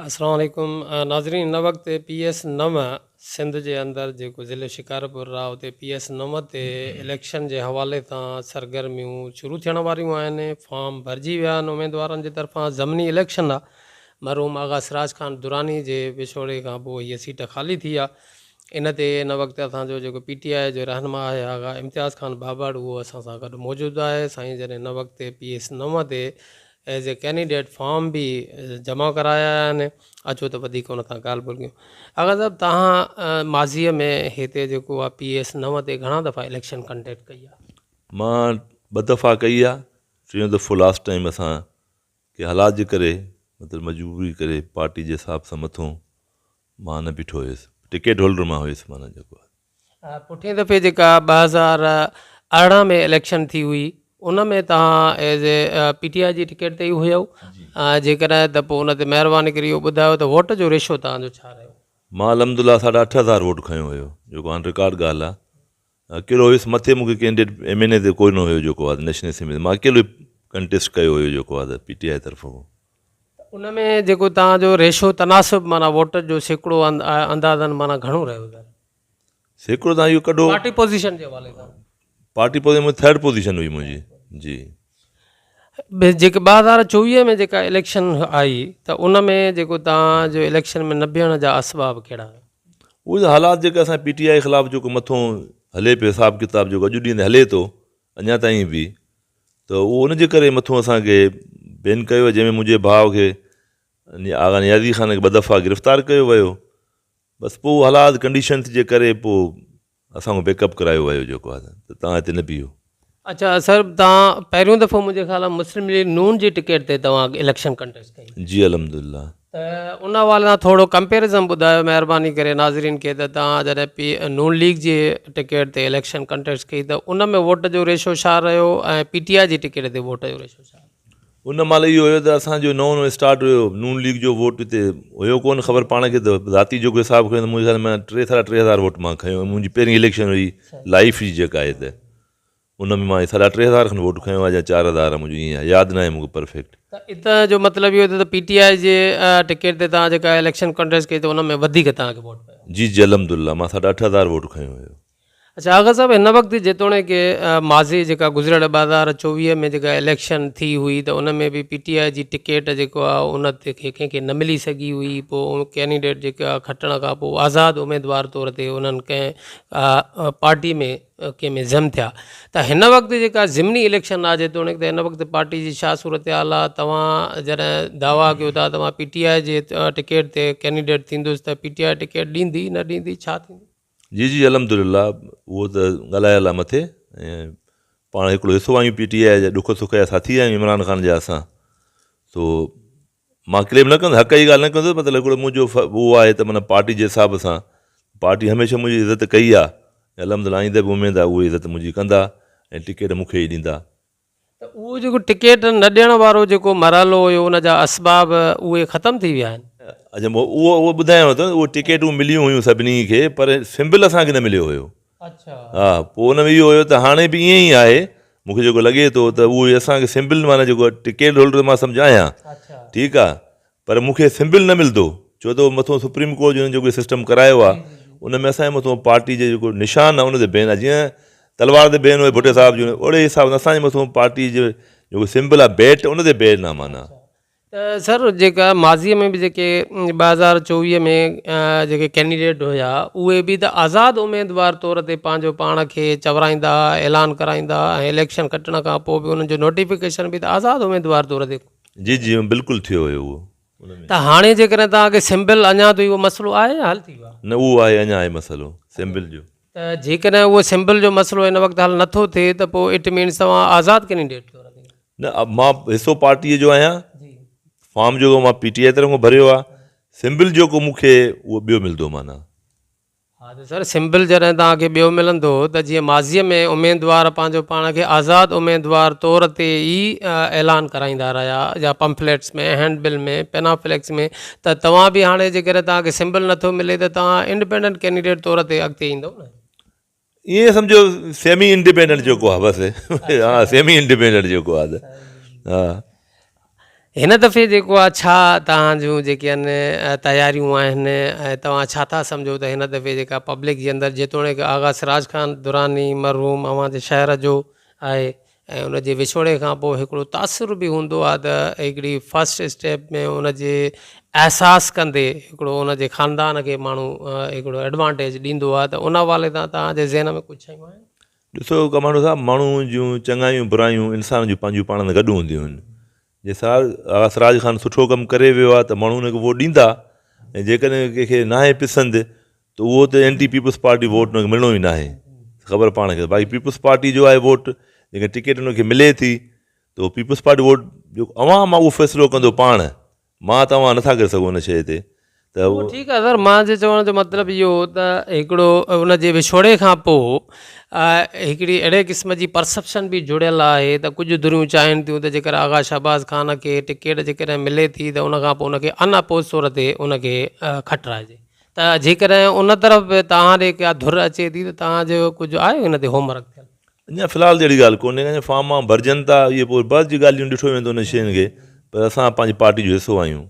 السلام عليڪم ناظرين هن وقت پي ايس نو سنڌ جي اندر جيڪو ضلعو شڪارپور آ اتي پي ايس نو تي اليڪشن جي حوالي سان سرگرميون شروع ٿيڻ واريون آهن فارم ڀرجي ويا آهن اميدوارن جي طرفان ضمني اليڪشن آ مرحوم آغا سراج خان دراني جي وڇوڙي کان پوء هيء سيٽ خالي ٿي آ ان تي هن وقت اسان جو جيڪو پي ٽي آء جو رهنما آهي آغا امتياز خان بابڙ اهو اسان سان گڏ موجود آهي سائين جڏهن هن وقت پي ايس نو تي ايز اي ڪينڊيڊيٽ فارم به جمع ڪرايا آهن اچو ته وڌيڪ ان تان ڳالهه ٻولهه ڪيون آغا صاحب تهان ماضي ۾ هتي جيڪو آهي پي ايس نو تي گهڻا دفعا اليڪشن ڪنڊڪٽ ڪئي آهي مان ٻه دفعا ڪئي آهي ٽيون دفعو لاسٽ ٽائيم اسان ڪي حالات جي ڪري مطلب مجبوري ڪري پارٽي جي حساب سان مٿو مان نه بيٺو هيس ٽڪيٽ هولڊر مان هيس معنيٰ جيڪو آهي پٺئين دفعي جيڪا 2018 ۾ اليڪشن ٿي هئي ان ۾ توهان as a P T I جي ٽڪيٽ تي ئي هيو جيڪڏهن ته پوء ان تي مهرباني ڪري اهو ٻڌايو ته ووٽ جو ريشو توهان جو ڇا رهيو؟ مان الحمد لله ساڍا 8000 ووٽ کنيو هيو جيڪو آن رڪارڊ ڳالهه آهي اڪيلو هيس مٿي مون کي ڪينڊيڊيٽ ايم اين اي تي ڪوئي نه هيو جيڪو آهي نيشنل اسيمبلي مان اڪيلو ئي ڪنٽيسٽ ڪيو هيو جيڪو آهي ته پي ٽي آء طرفان ته ان ۾ جيڪو توهان جو ريشو تناسب معنيٰ ووٽ جو سيڪڙو اندازن معنيٰ گهڻو رهيو سر؟ سيڪڙو تان اهو ڪڍو. پارٽي پوزيشن جي حوالي سان. پارٽي پوزيشن منهنجي ٿرڊ پوزيشن هئي منهنجي جي. جيڪي 2024 ۾ جيڪا اليڪشن آئي ته ان ۾ جيڪو توهان جو اليڪشن ۾ نه بيهڻ جا اسباب ڪهڙا هيا؟ اهي حالات جيڪا اسان پي ٽي آء خلاف جيڪو مٿو هلي پيو حساب ڪتاب جيڪو اڄ ڏينهن هلي ٿو اڃا تائين به ته اهو ان جي ڪري مٿو اسان کي بين ڪيو جنهن ۾ منهنجي ڀاء کي آغا نيازي خان کي ٻه دفعا گرفتار ڪيو ويو بس پوء حالات ڪنڊيشنس جي ڪري پوء اسان کان بيڪ اپ ڪرايو ويو جيڪو آهي ته توهان هتي نه بيهو. اڇا سر توهان پهريون دفعو منهنجي خيال ۾ مسلم ليگ نون جي ٽڪيٽ تي توهان اليڪشن ڪنٽيسٽ ڪئي. جي الحمدلله. ته ان حوالي سان ٿورو ڪمپيرزن ٻڌايو مهرباني ڪري ناظرين کي ته توهان جڏهن پي نون ليگ جي ٽڪيٽ تي اليڪشن ڪنٽيسٽ ڪئي ته ان ۾ ووٽ جو ريشو ڇا رهيو ۽ پي ٽي آء جي ٽڪيٽ تي ووٽ جو ريشو ڇا رهيو. ان مهل اهو هيو ته اسان جو نئون نئون اسٽارٽ هيو نون ليگ جو ووٽ هتي هيو ڪونه خبر پاڻ کي ته ذاتي جيڪو حساب کنيو ته منهنجي خيال ۾ ٽي ساڍا ٽي هزار ووٽ مان کنيو منهنجي پهرين اليڪشن هئي لائيف جي جيڪا آهي ته ان ۾ مان ساڍا ٽي هزار کن ووٽ کنيو آهي يا 4000 منهنجو ائين آهي ياد ناهي مونکي پرفيڪٽ. ته اتان جو مطلب اهو ٿيو ته پي ٽي آء جي ٽڪيٽ تي توهان جيڪا اليڪشن ڪنٽيسٽ ڪئي ته ان ۾ وڌيڪ توهان کي ووٽ پيو. جي جي الحمدلله مان ساڍا اٺ هزار ووٽ کنيو هيو. اڇا آغا صاحب هن وقت جيتوڻيڪ ماضي جيڪا گذريل 2024 ۾ جيڪا اليڪشن ٿي هئي ته ان ۾ به پي ٽي آء جي ٽڪيٽ جيڪو آهي ان کي ڪنهن کي نه ملي سگهي هئي پوء ڪينڊيڊيٽ جيڪا کٽڻ کان پوء آزاد اميدوار طور تي انهن ڪنهن پارٽي ۾ ڪنهن ۾ ضم ٿيا ته هن وقت جيڪا ضمني اليڪشن آهي جيتوڻيڪ ته هن وقت پارٽي جي ڇا صورتحال آهي توهان جڏهن دعويٰ ڪيو ٿا ته مان پي ٽي آء جي ٽڪيٽ تي ڪينڊيڊيٽ ٿيندس ته پي ٽي آء ٽڪيٽ ڏيندي نه ڏيندي ڇا ٿيندو؟ جي جي الحمد لله اهو ته ڳالهايل آهي مٿي ۽ پاڻ هڪڙو حصو آهيون پي ٽي آء جا ڏک سک جا ساٿي آهيون عمران خان جا اسان سو مان ڪليم نه ڪندس حق جي ڳالهه نه ڪندس مطلب هڪڙو منهنجو اهو آهي ته معنيٰ پارٽي جي حساب سان پارٽي هميشه منهنجي عزت ڪئي آهي الحمد لله آئنده به اميد آهي اهي عزت منهنجي ڪندا ۽ ٽڪيٽ مون کي ئي ڏيندا. ته اهو جيڪو ٽڪيٽ نه ڏيڻ وارو جيڪو مرحلو هيو ان جا اسباب اهي ختم ٿي ويا آهن. اڇا مون اهو اهو ٻڌايانو ٿو اهو ٽڪيٽون مليون هيون سڀني کي پر سمبل اسان کي نه مليو هيو. اڇا. ها پوء ان ۾ اهو هيو ته هاڻي به ائين ئي آهي مون کي جيڪو لڳي ٿو ته اهو اسان کي سمبل معنيٰ جيڪو ٽڪيٽ هولڊر مان سمجهه آهيان ٺيڪ آهي پر مون کي سمبل نه ملندو ڇو ته مٿو سپريم ڪورٽ جو جيڪو سسٽم ڪرايو آهي ان ۾ اسان جي مٿو پارٽي جي جيڪو نشان آهي ان تي بين آهي جيئن تلوار تي بين هئي ڀٽي صاحب جو اهڙي حساب سان اسان جي مٿو پارٽي جو جيڪو سمبل آهي بيٽ ان تي بين آهي معنيٰ. ته سر جيڪا ماضي ۾ به جيڪي 2024 ۾ جيڪي ڪينڊيڊيٽ هيا اهي به ته آزاد اميدوار طور تي پنهنجو پاڻ کي چورائيندا اعلان ڪرائيندا ۽ اليڪشن کٽڻ کان پوء به انهن جو نوٽيفڪيشن به ته آزاد اميدوار طور تي جي جي بلڪل ٿيو هيو اهو ان ۾. ته هاڻي جيڪڏهن توهان کي سمبل اڃا تائين اهو مسئلو آهي يا حل ٿي ويو آهي؟ نه اهو آهي اڃا آهي مسئلو سمبل جو. ته جيڪڏهن اهو سمبل جو مسئلو هن وقت حل نٿو ٿئي ته پوء it means توهان آزاد ڪينڊيڊيٽ طور تي. نه مان حصو پارٽيء جو آهيان فارم جيڪو مان پي ٽي آء طرف کان ڀريو آهي سمبل جيڪو مون کي اهو ٻيو ملندو معنيٰ. ها ته سر سمبل جڏهن توهان کي ٻيو ملندو ته جيئن ماضيء ۾ اميدوار پنهنجو پاڻ کي آزاد اميدوار طور تي ئي اعلان ڪرائيندا رهيا يا پمفليٽس ۾ هينڊ بل ۾ پينافليڪس ۾ ته توهان به هاڻي جيڪڏهن توهان کي سمبل نٿو ملي ته توهان انڊپينڊنٽ ڪينڊيڊيٽ طور تي اڳتي ايندو نه. ائين سمجهو سيمي انڊيپينڊنٽ جيڪو آهي بس ها سيمي انڊيپينڊنٽ جيڪو آهي ته ها. هن دفعي جيڪو آ ڇا توهان جون جيڪي آهن تياريون آهن ۽ توهان ڇا ٿا سمجهو ته هن دفعي جيڪا پبلڪ جي اندر جيتوڻيڪ آغا سراج خان دراني مرحوم اوهان جي شهر جو آهي ۽ ان جي وڇوڙي کان پوء هڪڙو تاثر به هوندو آ ته هڪڙي فرسٽ اسٽيپ ۾ ان جي احساس ڪندي هڪڙو ان جي خاندان کي ماڻهو هڪڙو ايڊوانٽيج ڏيندو آ ته ان حوالي سان توهان جي ذهن ۾ ڪجهه شيون آهن؟ ڏسو ڪمانڊو صاحب ماڻهو جون چڱايون برايون انسان جون پنهنجون پاڻ ۾ گڏ هونديون آهن جي آغا سراج خان سٺو ڪم ڪري ويو آهي ته ماڻهو ان کي ووٽ ڏيندا ۽ جيڪڏهن ڪنهن کي ناهي پسند ته اهو ته اينٽي پيپلز پارٽي ووٽ ان کي ملڻو ئي ناهي خبر پاڻ کي باقي پيپلز پارٽي جو آهي ووٽ جيڪڏهن ٽڪيٽ ان کي ملي ٿي ته پيپلز پارٽي ووٽ جو عوام آهي اهو فيصلو ڪندو پاڻ مان توهان نٿا ڪري سگهون ان شيء تي ته اهو ٺيڪ آهي سر مان جي چوڻ جو مطلب اهو هو ته هڪڙو ان جي وڇوڙي کان پوء هڪڙي اهڙي قسم جي پرسپشن به جڙيل آهي ته ڪجهه ڌريون چاهين ٿيون ته جيڪر آغا شهباز خان کي ٽڪيٽ جيڪڏهن ملي ٿي ته ان کان پوء ان کي ان اپوز طور تي ان کي کٽرائجي ته جيڪڏهن ان طرف به توهان ڏي ڪا ڌر اچي ٿي ته توهان جو ڪجهه آهي ان تي هوم ورڪ ٿيل؟ اڃا في الحال ته اهڙي ڳالهه ڪونهي اڃا فارم وارم ڀرجن ٿا اهي پوء بعد جون ڳالهيون ڏٺو ويندو انهن شين کي پر اسان پنهنجي پارٽي جو حصو آهيون.